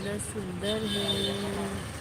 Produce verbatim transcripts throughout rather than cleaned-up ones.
कितना सुंदर है।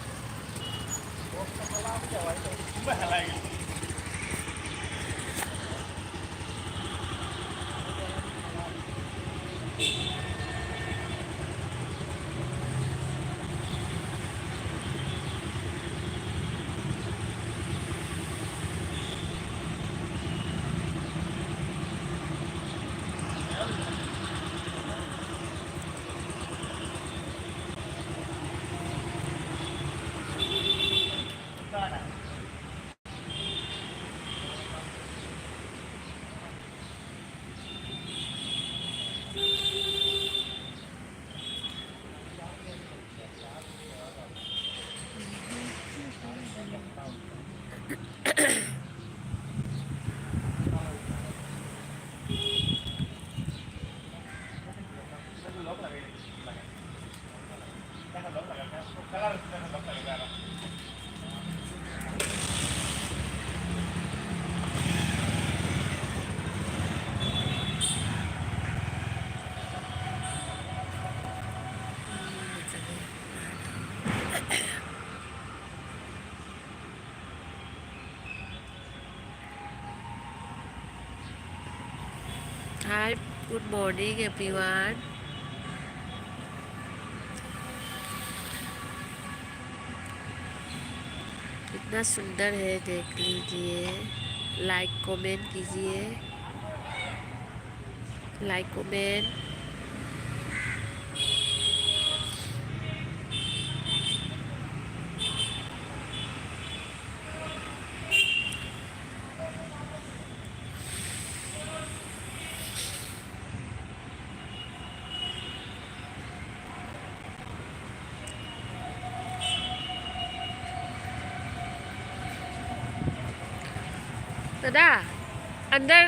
Hi, good morning, everyone. कितना सुंदर है, देख लीजिए। लाइक कमेंट कीजिए, लाइक कमेंट। দাদা, আন্দাৰ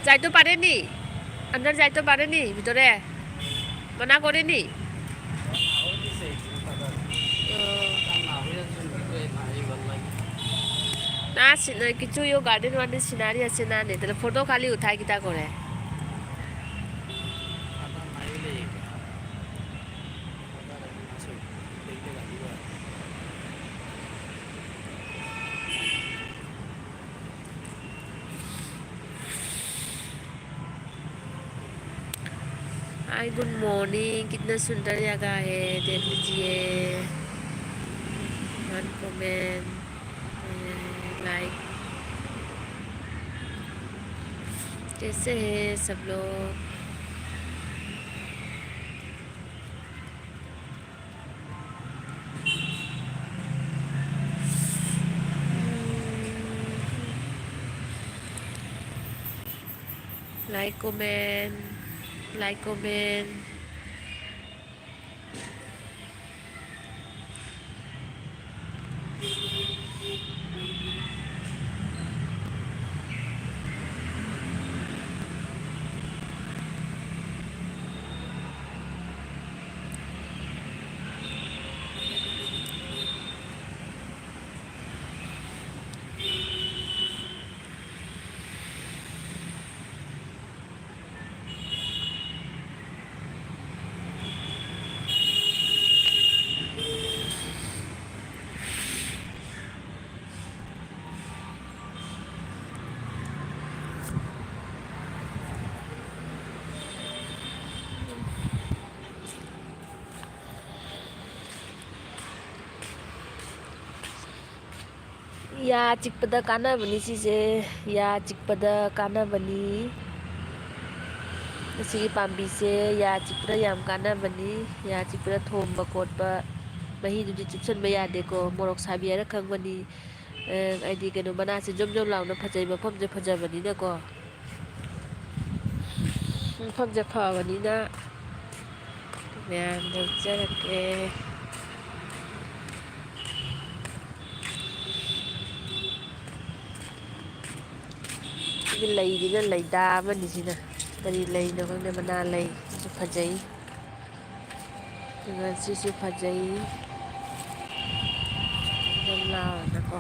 যাইতো পাৰেনি? আন্দাৰ যাইতো পাৰেনি ভিতৰে? মানা কৰেনি? অ। না, সি-, না, কিছু ইয়ো গাৰ্ডেন ৱাৰ্ডেন চিনাৰী আছে না, নেই? তাহলে ফটো খালি উঠাই কিতা কৰে? Hi, good morning. कितना सुंदर जगह है, देख लीजिए। One comment, like, कैसे हैं सब लोग? Like, comment, like, comment. ꯌꯥ ꯆꯤꯛꯄꯗ ꯀꯥꯟꯅꯕꯅꯤ ꯁꯤꯁꯦ, ꯌꯥ ꯆꯤꯛꯄꯗ ꯀꯥꯟꯅꯕꯅꯤ꯫ ꯑꯁꯤꯒꯤ ꯄꯥꯝꯕꯤꯁꯦ ꯌꯥ ꯆꯤꯛꯄꯗ ꯌꯥꯝ ꯀꯥꯟꯅꯕꯅꯤ꯫ ꯌꯥ ꯆꯤꯛꯄꯗ ꯊꯣꯝꯕ ꯈꯣꯠꯄ, ꯃꯍꯤꯗꯨꯗꯤ ꯆꯨꯞꯁꯟꯕ ꯌꯥꯗꯦꯀꯣ꯫ ꯃꯣꯔꯣꯛ ꯁꯥꯕꯤ ꯍꯥꯏꯔ ꯈꯪꯕꯅꯤ꯫ ꯑ, ꯍꯥꯏꯗꯤ ꯀꯩꯅꯣ, ꯃꯅꯥꯁꯦ ꯖꯣꯝ ꯖꯣꯝ ꯂꯥꯎꯅ ꯐꯖꯩ, ꯃꯐꯝꯁꯦ ꯐꯖꯕꯅꯤꯅꯀꯣ꯫ ꯃꯐꯝꯁꯦ ꯐꯕꯅꯤꯅ ꯃꯌꯥꯝ ꯂꯧꯖꯔꯛꯀꯦ꯫ ꯁꯤꯒꯤ ꯂꯩꯁꯤꯅ ꯂꯩꯗꯥ ꯑꯃꯅꯤ꯫ ꯁꯤꯅ ꯀꯔꯤ ꯂꯩꯅꯣ ꯈꯪꯗꯦ, ꯃꯅꯥ ꯂꯩ꯫ ꯁꯤꯁꯨ ꯐꯖꯩ꯫ ꯑꯗꯨꯒ ꯁꯤꯁꯨ ꯐꯖꯩ꯫ ꯌꯥꯝ ꯂꯥꯎꯔꯒꯀꯣ꯫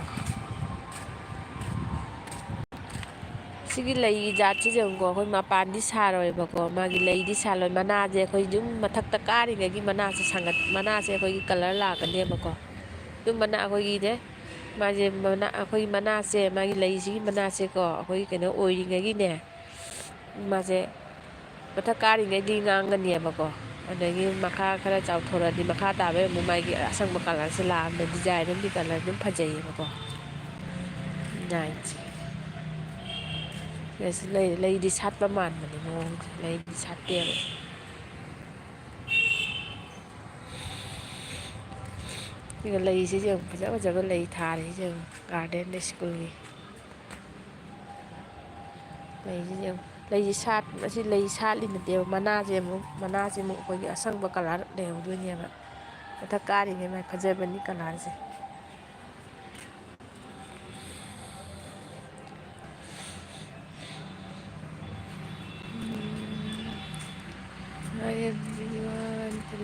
ꯁꯤꯒꯤ ꯂꯩꯒꯤ ꯖꯥꯠꯁꯤꯁꯦ ꯑꯃꯨꯛꯀꯣ, ꯑꯩꯈꯣꯏ ꯃꯄꯥꯟꯗꯤ ꯁꯥꯔꯣꯏꯕꯀꯣ, ꯃꯥꯒꯤ ꯂꯩꯗꯤ ꯁꯥꯔꯣꯏ꯫ ꯃꯅꯥꯁꯦ ꯑꯩꯈꯣꯏ ꯌꯨꯝ ꯃꯊꯛꯇ ꯀꯥꯔꯤꯉꯩꯒꯤ ꯃꯅꯥꯁꯦ ꯁꯥꯡꯒꯠ-, ꯃꯅꯥꯁꯦ ꯑꯩꯈꯣꯏꯒꯤ colour ꯂꯥꯛꯀꯅꯦꯕꯀꯣ꯫ ꯑꯗꯨꯝꯕꯅ ꯑꯩꯈꯣꯏꯒꯤꯅꯦ, ꯃꯥꯁꯦ ꯃꯅꯥ-, ꯑꯩꯈꯣꯏꯒꯤ ꯃꯅꯥꯁꯦ, ꯃꯥꯒꯤ ꯂꯩꯁꯤꯒꯤ ꯃꯅꯥꯁꯦꯀꯣ, ꯑꯩꯈꯣꯏꯒꯤ ꯀꯩꯅꯣ ꯑꯣꯏꯔꯤꯉꯩꯒꯤꯅꯦ, ꯃꯥꯁꯦ ꯃꯊꯛ ꯀꯥꯔꯤꯉꯩꯗꯤ ꯉꯥꯡꯒꯅꯦꯕꯀꯣ, ꯑꯗꯒꯤ ꯃꯈꯥ ꯈꯔ ꯆꯥꯎꯊꯣꯔꯛꯑꯗꯤ ꯃꯈꯥ ꯇꯥꯕꯩ ꯑꯃꯨꯛ ꯃꯥꯒꯤ ꯑꯁꯪꯕ ꯀꯂꯔꯁꯦ ꯂꯥꯛꯑꯕꯅꯤꯅ ꯗꯤꯖꯥꯏꯟ ꯑꯃꯗꯤ ꯀꯂꯔ ꯑꯗꯨꯝ ꯐꯖꯩꯌꯦꯕꯀꯣ꯫ ꯗꯤꯖꯥꯏꯟꯁꯦ ꯁꯤ ꯂꯩ, ꯂꯩꯗꯤ ꯁꯥꯠꯄ ꯃꯥꯟꯕꯅꯤ ꯃꯑꯣꯡꯁꯦ, ꯂꯩꯗꯤ ꯁꯥꯠꯇꯦꯕ꯫ ꯑꯗꯨꯒ ꯂꯩꯁꯤꯁꯨ ꯌꯥꯝ ꯐꯖ ꯐꯖꯕ ꯂꯩ ꯊꯥꯔꯤꯁꯦ ꯌꯥꯝ ꯒꯥꯔꯗꯦꯟꯗ ꯁ꯭ꯀꯨꯜꯒꯤ꯫ ꯂꯩꯁꯤꯁꯨ ꯌꯥꯝ, ꯂꯩꯁꯤ ꯁꯥꯠ-, ꯃꯁꯤ ꯂꯩ ꯁꯥꯠꯂꯤ ꯅꯠꯇꯦꯕ, ꯃꯅꯥꯁꯦ ꯑꯃꯨꯛ, ꯃꯅꯥꯁꯦ ꯑꯃꯨꯛ ꯑꯩꯈꯣꯏꯒꯤ ꯑꯁꯪꯕ ꯀꯂꯔ ꯂꯩꯍꯧꯗꯣꯏꯅꯦꯕ꯫ ꯃꯊꯛ ꯀꯥꯔꯤꯉꯩ ꯃꯥꯏ ꯐꯖꯕꯅꯤ ꯀꯂꯔꯁꯦ꯫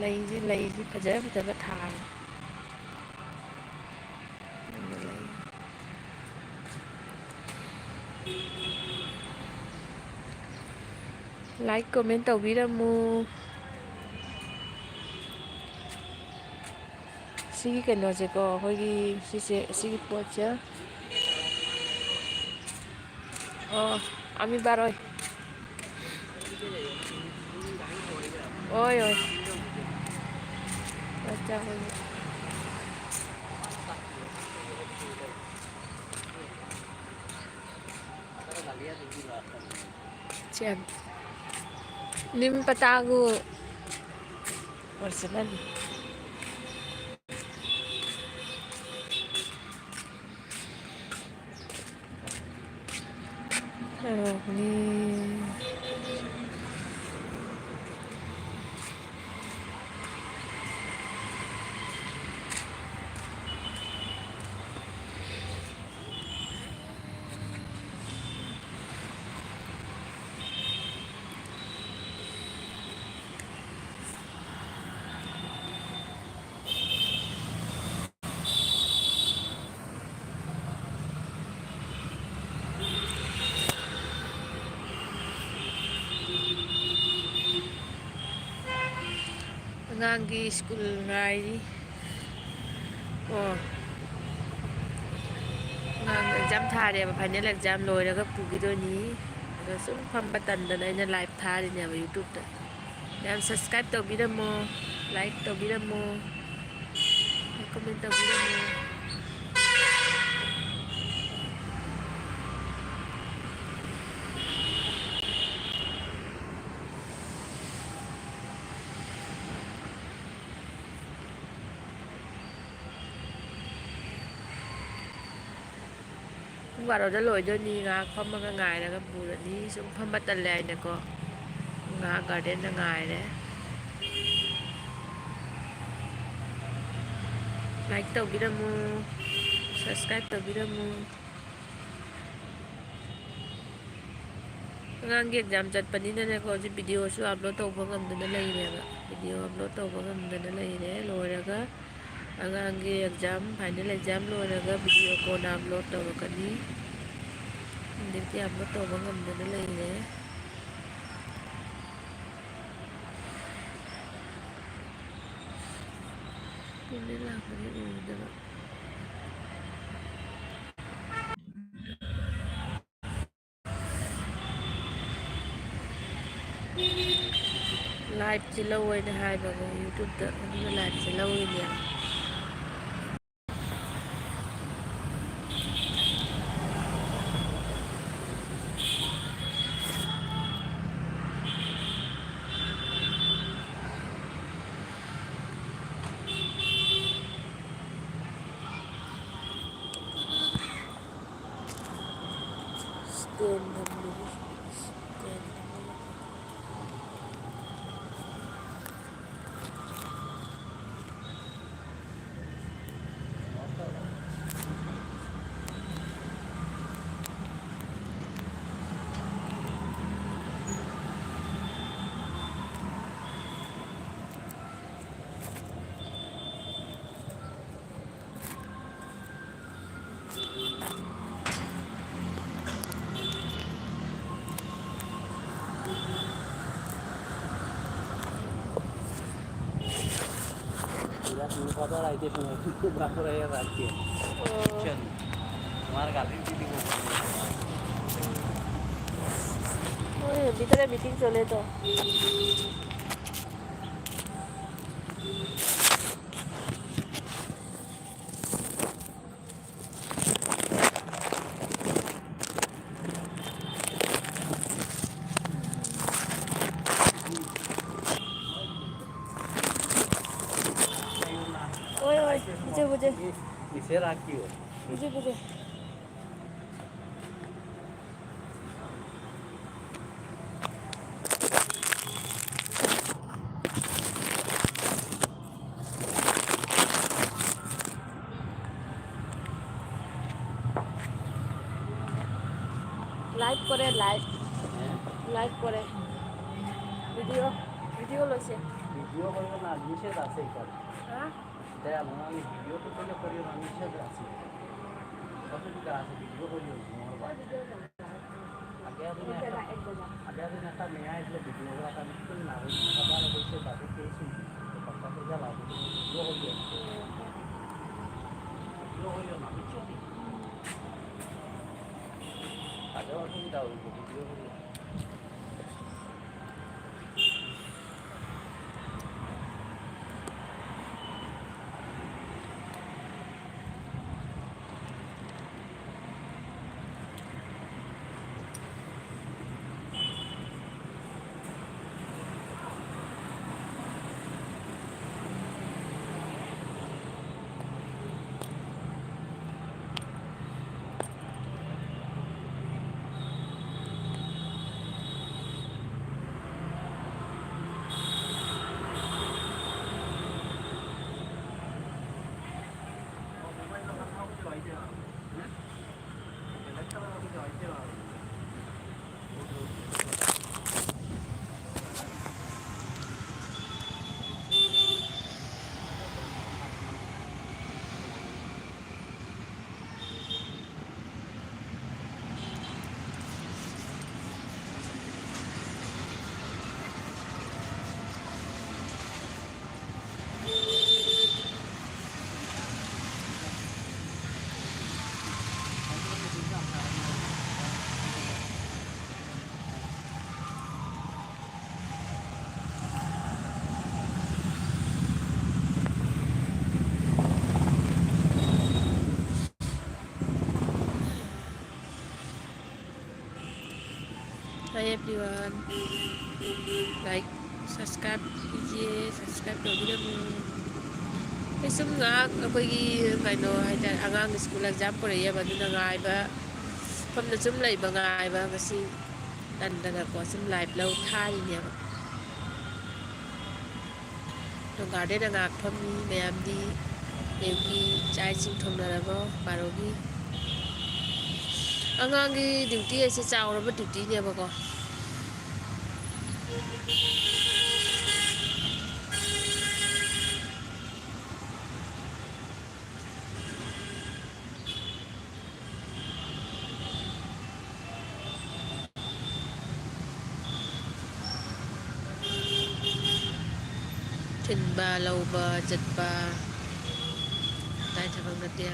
ꯂꯩꯁꯤ, ꯂꯩꯁꯤ ꯐꯖ ꯐꯖꯕ ꯊꯥꯔꯦ꯫ Like, comment ꯇꯧꯕꯤꯔꯝꯃꯨ꯫ ꯁꯤꯒꯤ ꯀꯩꯅꯣꯁꯦꯀꯣ, ꯑꯩꯈꯣꯏꯒꯤ ꯁꯤꯁꯦ, ꯁꯤꯒꯤ ꯄꯣꯠꯁꯦ, ꯑꯣ, ꯑꯃꯤ ꯕꯥꯔꯣꯏ꯫ ꯑꯣꯏ, ꯑꯣꯏ꯫ ꯑꯠꯆꯥ, ꯍꯣꯏ꯫ ꯆꯦꯟ꯫ ꯅꯤꯝ ꯄꯇꯥꯒꯨ ꯑꯣꯔꯤꯖꯤꯅꯦꯜ꯫ ꯇꯧꯔꯕꯅꯤ꯫ ꯑꯉꯥꯡꯒꯤ ꯁ꯭ꯀꯨꯜ ꯉꯥꯏꯔꯤ꯫ ꯑꯣ꯫ ꯑꯉꯥꯡ ꯑꯦꯛꯖꯥꯝ ꯊꯥꯔꯦꯕ, ꯐꯥꯏꯅꯦꯜ ꯑꯦꯛꯖꯥꯝ ꯂꯣꯏꯔꯒ ꯄꯨꯈꯤꯗꯣꯏꯅꯤ꯫ ꯁꯨꯝ ꯐꯝꯕ ꯇꯟꯗꯅ ꯑꯩꯅ live ꯊꯥꯔꯤꯅꯦꯕ YouTube-ꯇ꯫ ꯌꯥꯝ subscribe ꯇꯧꯕꯤꯔꯝꯃꯣ, like ꯇꯧꯕꯤꯔꯝꯃꯣ, comment ꯇꯧꯕꯤꯔꯝꯃꯣ꯫ ꯄꯨꯡ ꯕꯥꯔꯣꯗ ꯂꯣꯏꯗꯣꯏꯅꯤ꯫ ꯉꯥꯏꯍꯥꯛ ꯐꯝꯃꯒ ꯉꯥꯏꯔꯒ ꯄꯨꯔꯅꯤ꯫ ꯁꯨꯝ ꯐꯝꯕ ꯇꯜꯂꯦ ꯍꯥꯏꯅꯀꯣ, ꯉꯥꯏꯍꯥꯛ garden-ꯗ ꯉꯥꯏꯔꯦ꯫ Like ꯇꯧꯕꯤꯔꯝꯃꯨ, subscribe ꯇꯧꯕꯤꯔꯝꯃꯨ꯫ ꯑꯉꯥꯡꯒꯤ exam ꯆꯠꯄꯅꯤꯅꯅꯦꯀꯣ, ꯍꯧꯖꯤꯛ video-ꯁꯨ upload ꯇꯧꯕ ꯉꯝꯗꯅ ꯂꯩꯔꯦꯕ꯫ Video upload ꯇꯧꯕ ꯉꯝꯗꯅ ꯂꯩꯔꯦ꯫ ꯂꯣꯏꯔꯒ ꯑꯉꯥꯡꯒꯤ exam, final exam ꯂꯣꯏꯔꯒ video ꯀꯣꯟꯅ upload ꯇꯧꯔꯛꯀꯅꯤ꯫ ꯍꯧꯖꯤꯛꯇꯤ upload ꯇꯧꯕ ꯉꯝꯗꯅ ꯂꯩꯔꯦ꯫ ꯃꯤ ꯂꯥꯛꯄꯗꯤ ꯎꯗꯕ꯫ Live-ꯁꯦ ꯂꯧꯋꯦꯅ ꯍꯥꯏꯕꯀꯣ YouTube-ꯇ, ꯑꯗꯨꯒ live-ꯁꯦ ꯂꯧꯔꯤꯅꯦꯕ꯫ Stand ꯊꯝꯕꯒꯤ, stand ꯊꯝꯕꯒꯤ꯫ पूरा तीन सौ तो आई थी, तुम्हें बात रहे बात की। चल, तुम्हारे गाड़ी भी दी वो। ওই ভিতরে মিটিং চলে তো। ওই, ওই, বুঝে, বুঝে। নিচে রাখিও। বুঝে, বুঝে। লাইভ কৰে, লাইভ। হে? লাইভ কৰে। ভিডিঅ', ভিডিঅ' লৈছে। ভিডিঅ' কৰিব না, নিষেধ আছে এখানে। হা? দে, আমি ভিডিঅ'টো কেনে কৰিম, আমি নিষেধ আছে। অসুবিধা আছে, ভিডিঅ' কৰিম, মোৰ বা। আগে এদিন এটা, আগে এদিন এটা মেয়ে আহিছিলে, ভিডিঅ' কৰা কাৰণে কি কৰিম, আৰু কথা এটা কৈছে, বাবু কৈছে, কথা কৈ যা, বাবু ভিডিঅ' কৰি আছে। ভিডিঅ' কৰি না, বুজিছ নি? আগে অসুবিধা হ'ব, ভিডিঅ' কৰি। Everyone, like, subscribe कीजिए, subscribe ꯇꯧꯕꯤꯔꯝꯃꯨ꯫ ꯑꯩ ꯁꯨꯝ ꯉꯥꯏꯍꯥꯛ ꯑꯩꯈꯣꯏꯒꯤ ꯀꯩꯅꯣ ꯍꯥꯏꯇꯥꯔꯦ, ꯑꯉꯥꯡ school exam ꯄꯨꯔꯛꯑꯦꯕ, ꯑꯗꯨꯅ ꯉꯥꯏꯕ, ꯃꯐꯝꯗ ꯁꯨꯝ ꯂꯩꯕ ꯉꯥꯏꯕ ꯉꯁꯤ ꯇꯟꯗꯅꯀꯣ ꯁꯨꯝ live ꯂꯧ ꯊꯥꯔꯤꯅꯦꯕ꯫ ꯑꯗꯣ garden ꯉꯥꯏꯍꯥꯛ ꯐꯝꯃꯤ꯫ ꯃꯌꯥꯝꯗꯤ ꯑꯌꯨꯛꯀꯤ ꯆꯥꯛ ꯏꯁꯤꯡ ꯊꯣꯡꯅꯔꯕꯣ? ꯕꯥꯔꯣꯒꯤ ꯑꯉꯥꯡꯒꯤ duty ꯑꯁꯦ ꯆꯥꯎꯔꯕ dutyꯅꯦꯕꯀꯣ꯫ ꯊꯤꯟꯕ ꯂꯧꯕ ꯆꯠꯄ ꯇꯥꯏ ꯊꯕꯛ ꯅꯠꯇꯦ꯫